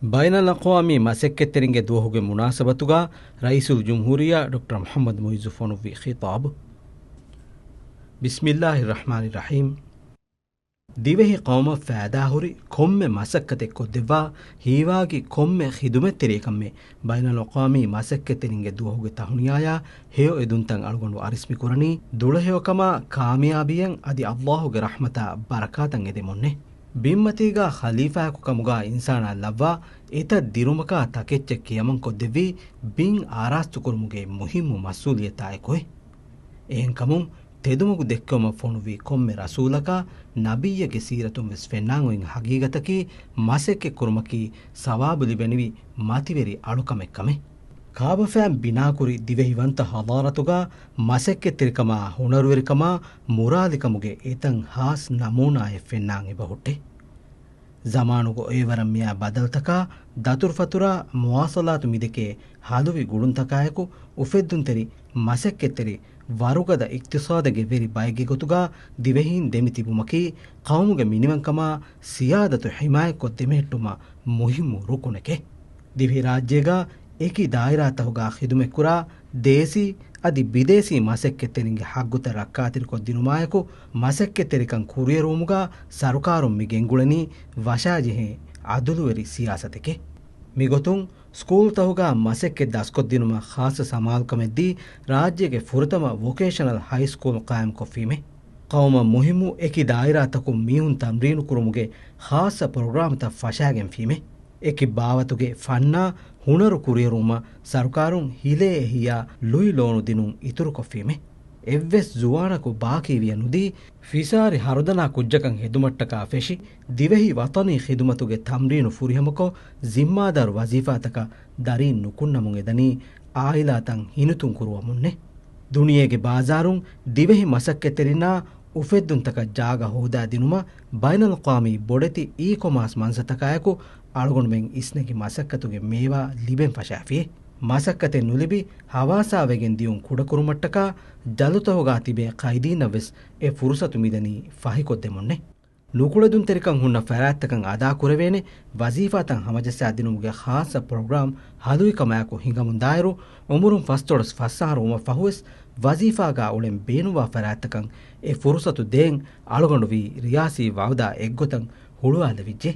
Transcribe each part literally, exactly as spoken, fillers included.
ބައިނަލްއަޤްވާމީ މަސައްކަތްތެރިންގެ ދުވަހުގެ މުނާސަބަތުގަ ރައީސުލްޖުމްހޫރިއްޔާ ޑޮކްޓަރ މުޙައްމަދު މުޢިއްޒު ފޮނުއްވި ޚިޠާބު. ބިސްމިއްލާހިއްރަޙްމާނިއްރަޙީމް. ދިވެހި ޤައުމަށް ފައިދާހުރި ކޮންމެ މަސައްކަތެއް ކޮށްދެއްވާ، ހީވާގި ކޮންމެ ޚިދުމަތްތެރިއެއްކަމެއް ބައިނަލްއަޤްވާމީ މަސައްކަތްތެރިންގެ ދުވަހުގެ ތަހުނިޔާޔާ ހެޔޮ އެދުންތައް އަޅުގަނޑު އަރިސްމިކުރަނީ، ދުޅަހެޔޮކަމާ ކާމިޔާބީއަށް އަދި އައްލާހުގެ ރަޙްމަތާ ބަރަކާތަށް އެދެމުންނޭ. ބިންމަތީގާ ޚަލީފާއަކު ކަމުގާ އިންސާނާ ލައްވާ އެތައް ދިރުމަކާ ތަކެއްޗެއް ކިޔަމަންކޮށްދެއްވީ ބިން އާރާސްތުކުރުމުގެ މުހިއްމު މަސްއޫލިއްޔަތާއެކު. އެހެންކަމުން ތެދުމަގު ދެއްކެވުމަށް ފޮނުއްވި ކޮންމެ ރަސޫލަކާ ނަބިއްޔެއްގެ ސީރަތުން ވެސް ފެންނާން އޮތް ހަގީގަތަކީ މަސައްކަތްކުރުމަކީ ސަވާބު ލިބެނިވި މަތިވެރި އަޅުކަމެއްކަމެއް. ކާބަފައިން ބިނާކުރި ދިވެހިވަންތަ ހަޟާރަތުގާ މަސައްކަތްތެރިކަމާ ހުނަރުވެރިކަމާ މުރާލިކަމުގެ އެތައް ހާސް ނަމޫނާއެއް ފެންނާން އެބަހުއްޓޭ. ޒަމާނުގަ އޮއިވަރަށް މިއާ ބަދަލުތަކާ، ދަތުރުފަތުރާ، މުވާޞަލާތު މިދެކޭ ހަލުވި ގުޅުންތަކާއެކު، އުފެއްދުންތެރި މަސައްކަތްތެރި ވަރުގަދަ އިޤްތިޞާދެއްގެ ވެރި ބައެއްގެ ގޮތުގަ ދިވެހީން ދެމިތިބުމަކީ، ޤައުމުގެ މިނިވަންކަމާ ސިޔާދަތު ޙިމާޔަތްކޮށް ދެމެހެއްޓުމަށް މުހިއްމު ރުކުނެކޭ. ދިވެހިރާއްޖޭގަ އެކި ދާއިރާތަހުގަ ޚިދުމަތްކުރާ ދޭސީ އަދި ބިދޭސީ މަސައްކަތްތެރިންގެ ހައްގުތައް ރައްކާތެރިކޮށްދިނުމާއެކު، މަސައްކަތްތެރިކަން ކުރިއެރުވުމުގަ ސަރުކާރުން މި ގެންގުޅެނީ ވަށާޖެހޭ އަދުލުވެރި ސިޔާސަތެކޭ. މިގޮތުން، ސްކޫލްތަހުގަ މަސައްކަތް ދަސްކޮށްދިނުމަށް ޚާއްޞަ ސަމާލުކަމެއްދީ، ރާއްޖޭގެ ފުރަތަމަ ވޮކޭޝަނަލް ހައި ސްކޫލް ޤާއިމްކޮށްފީމޭ. ޤައުމަށް މުހިއްމު އެކި ދާއިރާތަކުން މީހުން ތަމްރީނުކުރުމުގެ ޚާއްޞަ ޕްރޮގްރާމްތައް ފަށާގެންފީމޭ. އެކި ބާވަތުގެ ފަންނާ ހުނަރު ކުރިއެރުވުމަށް ސަރުކާރުން ހިލޭ އެހިޔާ ލުއި ލޯނު ދިނުން އިތުރުކޮށްފީމޭ. އެއްވެސް ޒުވާނަކު ބާކީވިޔަ ނުދީ، ފިސާރި ހަރުދަނާ ކުއްޖަކަށް ހެދުމަށްޓަކާ ފެށި، ދިވެހި ވަޠަނީ ޚިދުމަތުގެ ތަމްރީނު ފުރިހަމަކޮށް، ޒިންމާދާރު ވަޒީފާތަކަށް ދަރީން ނުކުންނަމުން އެދަނީ އާއިލާތައް ހިނިތުން ކުރުވަމުންނޭ. ދުނިޔޭގެ ބާޒާރުން ދިވެހި މަސައްކަތްތެރިންނާ އުފެއްދުންތަކަށް ޖާގަ ހޯދާދިނުމަށް ބައިނަލްއަޤްވާމީ ބޮޑެތި އީ ކޮމާސް މަންސަތަކާއެކު އަޅުގަނޑުމެން އިސްނެގި މަސައްކަތުގެ މޭވާ ލިބެން ފަށާފިއޭ. މަސައްކަތެއް ނުލިބި ހަވާސާވެގެން ދިޔުން ކުޑަކުރުމަށްޓަކާ ޖަލުތަހުގާ ތިބޭ ޤައިދީންނަށް ވެސް އެ ފުރުޞަތު މިދަނީ ފަހިކޮށްދެމުންނޭ. ނުކުޅެދުންތެރިކަން ހުންނަ ފަރާތްތަކަށް އަދާކުރެވޭނެ ވަޒީފާތައް ހަމަޖައްސާދިނުމުގެ ޚާއްޞަ ޕްރޮގްރާމް ހަލުވިކަމާއެކު ހިނގަމުންދާއިރު، އުމުރުން ފަސްދޮޅަސް ފަސް އަހަރު ވުމަށް ފަހުވެސް ވަޒީފާގާ އުޅެން ބޭނުންވާ ފަރާތްތަކަށް އެ ފުރުޞަތު ދޭން އަޅުގަނޑު ވީ ރިޔާސީ ވައުދާ އެއްގޮތަށް ހުޅުވާލެވިއްޖެ.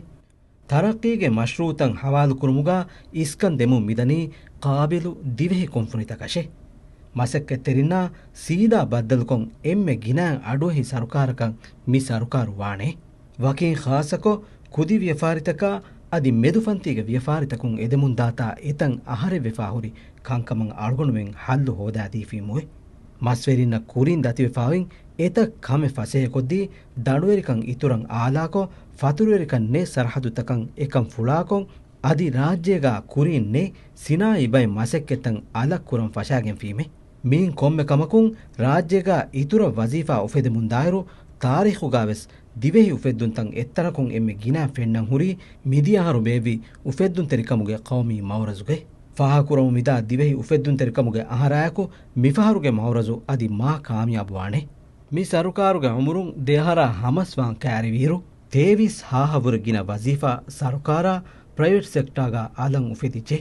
ތަރައްޤީގެ މަޝްރޫޢުތައް ހަވާލުކުރުމުގާ އިސްކަން ދެމުން މިދަނީ ޤާބިލު ދިވެހި ކުންފުނިތަކަށޭ. މަސައްކަތްތެރިންނާ ސީދާ ބައްދަލުކޮށް އެންމެ ގިނައިން އަޑުއެހި ސަރުކާރަކަށް މި ސަރުކާރު ވާނެ. ވަކިން ޚާއްޞަކޮށް، ކުދި ވިޔަފާރިތަކާ އަދި މެދުފަންތީގެ ވިޔަފާރިތަކުން އެދެމުންދާތާ އެތަން އަހަރެއްވެފާ ހުރި ކަންކަމަށް އަޅުގަނޑުމެން ހައްލު ހޯދާދީފީމުވެ. މަސްވެރިންނަށް ކުރިން ދަތިވެފާވިން އެތައް ކަމެއް ފަސޭހަކޮށްދީ، ދަނޑުވެރިކަން އިތުރަށް އާލާކޮށް، ފަތުރުވެރިކަން ނެތް ސަރަހަދުތަކަށް އެކަން ފުޅާކޮށް، އަދި ރާއްޖޭގާ ކުރިން ނެތް ސިނާއީ ބައެއް މަސައްކަތްތައް އަލަށް ކުރަން ފަށާގެންފީމެ. މިއިން ކޮންމެ ކަމަކުން ރާއްޖޭގާ އިތުރަށް ވަޒީފާ އުފެދެމުންދާއިރު، ތާރީޚުގާވެސް ދިވެހި އުފެއްދުންތައް އެއްތަނަކުން އެންމެ ގިނަ ފެންނަން ހުރީ މިދިޔަ އަހަރު ބޭއްވި އުފެއްދުންތެރިކަމުގެ ޤައުމީ މައުރަޒުގައި. ފާހަގަކުރަމުން މިދާ ދިވެހި އުފެއްދުންތެރިކަމުގެ އަހަރާއެކު މިފަހަރުގެ މައުރަޒު އަދި މާ ކާމިޔާބުވާނެ. މި ސަރުކާރުގެ އުމުރުން ދެއަހަރާ ހަމަސްވާން ކައިރިވިއިރު، ތޭވީސް ހާހަށްވުރެ ގިނަ ވަޒީފާ ސަރުކާރާ ޕްރައިވެޓް ސެކްޓާގާ އަލަށް އުފެދިއްޖެ.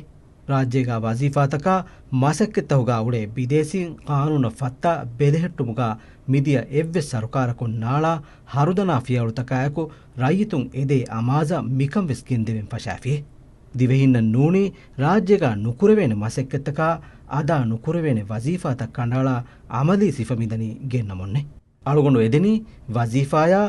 ރާއްޖޭގާ ވަޒީފާތަކާ މަސައްކަތްތަހުގާ އުޅޭ ބިދޭސީން ޤާނޫނަށް ފައްތާ ބެލެހެއްޓުމުގާ މިދިޔަ އެއްވެސް ސަރުކާރަކުން ނާޅާ ހަރުދަނާ ފިޔަވަޅުތަކާއެކު ރައްޔިތުން އެދޭ އަމާޒަށް މިކަން ވެސް ގެންދެވެން ފަށާފިއޭ. ދިވެހިންނަށް ނޫނީ ރާއްޖޭގާ ނުކުރެވޭނެ މަސައްކަތްތަކާ އަދާ ނުކުރެވޭނެ ވަޒީފާތައް ކަނޑައަޅާ އަމަލީ ސިފަ މިދަނީ ގެންނަމުންނޭ. އަޅުގަނޑު އެދެނީ ވަޒީފާޔާ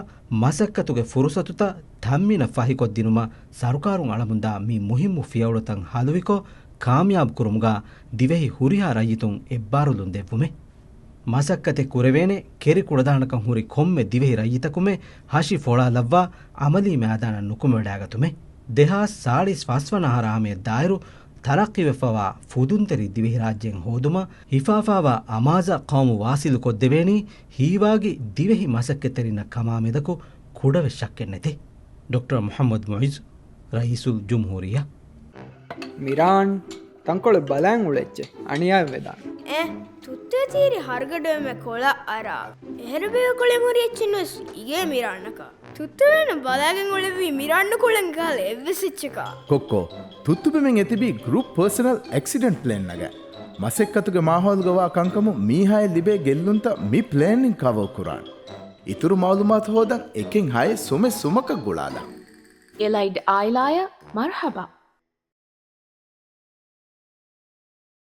މަސައްކަތުގެ ފުރުޞަތުތައް ތައްމީނަށް ފަހިކޮށްދިނުމަށް ސަރުކާރުން އަޅަމުންދާ މި މުހިއްމު ފިޔަވަޅުތައް ހަލުވިކޮށް، ކާމިޔާބު ކުރުމުގާ ދިވެހި ހުރިހާ ރައްޔިތުން އެއްބާރުލުން ދެއްވުމެ. މަސައްކަތެއް ކުރެވޭނެ ކެރި ކުޅަދާނަކަން ހުރި ކޮންމެ ދިވެހި ރައްޔިތަކުމެ ހަށި ފޮޅާލައްވާ އަމަލީ މައިދާނަށް ނުކުމެވަޑައިގަތުމެ. ދެހާސް ސާޅީސް ފަސްވަނަ އަހަރާ ހަމަޔަށްދާއިރު، ތަރައްޤީވެފަވާ ފުދުންތެރި ދިވެހިރާއްޖެއެއް ހޯދުމަށް ހިފާފާވާ އަމާޒަށް ޤައުމު ވާސިލު ކޮށްދެވޭނީ، ހީވާގި ދިވެހި މަސައްކަތްތެރިންނަށް ކަމާމެދަކު ކުޑަވެސް ޝައްކެއްނެތޭ. ޑޮކްޓަރ މުޙައްމަދު މުޢިއްޒު، ރައީސުލް ޖުމްހޫރިއްޔާ. މިރާން، ތަންކޮޅެއް ބަލަން އުޅެއްޗެ، އަނިޔާވެދާނެ. އޭ، ތުއްތުއެތިއިރި ހަރުގަޑުވެމެ ކޮޅަށް އަރާ. އެހެރަ ބޭބެ ކޮޅެއް ހުރި އެއްޗެއް ނުވެސް އިގޭ މިރާނަކަށް. ތުއްތުބިމެން ބަލާގެން އުޅެވީ މި ރަނޑުކޮޅެއް ކަހަލަ އެއްވެސް އެއްޗަކާ. ކޮއްކޮ، ތުއްތުބިމެން އެތިބީ ގްރޫޕް ޕާސަނަލް އެކްސިޑެންޓް ޕްލޭން ނަގައި. މަސައްކަތުގެ މާހައުލުގަވާ ކަންކަމުން މީހާއަށް ލިބޭ ގެއްލުންތައް މި ޕްލޭންއިން ކަވަރ ކުރާނެ. އިތުރު މައުލޫމާތު ހޯދަން އެކެއް ހައެއް ސުމެއް ސުމަކަށް ގުޅާލަ. އެލައިޑް އާއިލާއަށް މަރުޙަބާ.